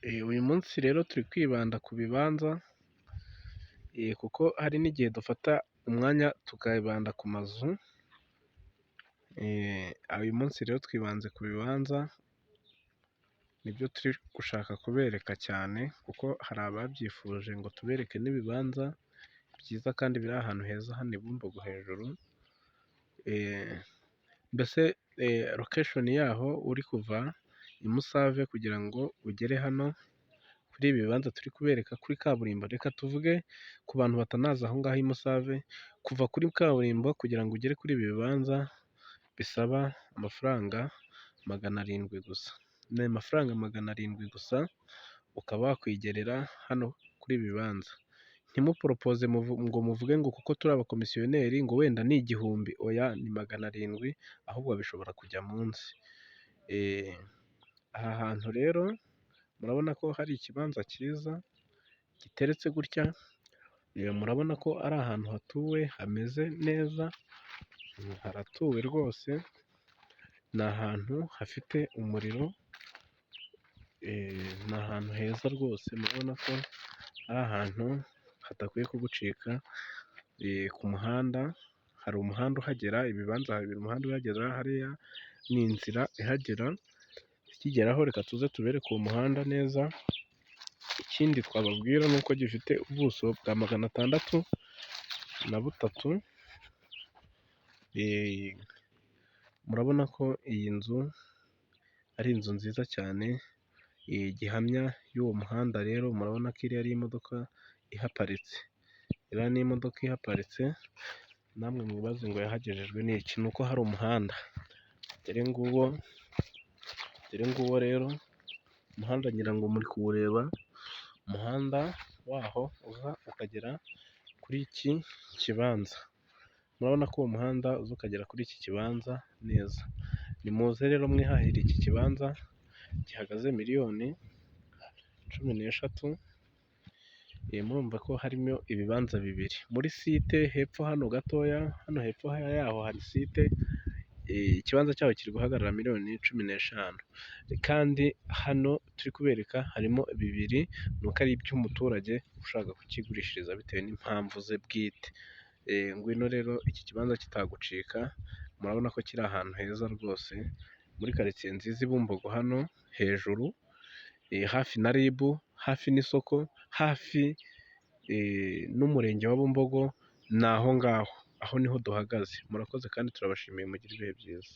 Uyu munsi rero turi kwibanda ku bibanza, kuko hari n'igihe dufata umwanya tukibanda ku mazu, uyu munsi rero twibanze ku bibanza, nibyo turi gushaka kubereka cyane, kuko hari ababyifuje ngo tubereke n'ibibanza byiza kandi biri ahantu heza hano i Bumbogo hejuru, mbese location yaho uri kuva i Musave kugira ngo ugere hano kuri ibi bibanza turi kubereka kuri kaburimbo, reka tuvuge ku bantu batanazi aho ngaho i Musave, kuva kuri kaburimbo kugira ngo ugere kuri ibi bibanza bisaba amafaranga 700 gusa, ni amafaranga 700 gusa ukaba wakwigerera hano kuri ibi bibanza, ntimuporopoze ngo muvuge ngo kuko turi abakomisiyoneri ngo wenda ni 1000, oya ni 700 ahubwo bishobora kujya munsi. Aha hantu rero murabona ko hari ikibanza cyiza giteretse gutya, murabona ko ari ahantu hatuwe hameze neza, haratuwe rwose, ni ahantu hafite umuriro, ni ahantu heza rwose, murabona ko ari ahantu hadakwiye kugucika, ku muhanda hari umuhanda uhagera, ibibanza hari umuhanda uhagera, hariya ni inzira ihagera, ukigeraho reka tuze tubereke uwo muhanda neza, ikindi twababwira ni uko gifite ubuso bwa 603, murabona ko iyi nzu ari inzu nziza cyane, gihamya y'uwo muhanda rero murabona ko iriya ari imodoka ihaparitse, iriya ni imodoka ihaparitse, namwe mwibaze ngo yahagejejwe n'iki? Ni uko hari umuhanda, dore nguwo, dore nguwo rero umuhanda ngira ngo muri kuwureba, umuhanda waho uza ukagera kuri iki kibanza, murabona ko uwo muhanda uza ukagera kuri iki kibanza neza, nimuze rero mwihahire iki kibanza gihagaze miliyoni 13, murumva ko harimo ibibanza bibiri, muri site hepfo hano gatoya, hano hepfo yaho hari site, ikibanza cyaho kiri guhagarara miliyoni 15, kandi hano turi kubereka harimo bibiri, ni uko ari iby'umuturage ushaka kukigurishiriza bitewe n'impamvu ze bwite, ngwino rero iki kibanza kitagucika, murabona ko kiri ahantu heza rwose, muri karitsiye nziza i Bumbogo hano hejuru, hafi na RIB, hafi n'isoko, hafi n'umurenge wa Bumbogo, ni aho ngaho, aho niho duhagaze, murakoze kandi turabashimiye mugire ibihe byiza.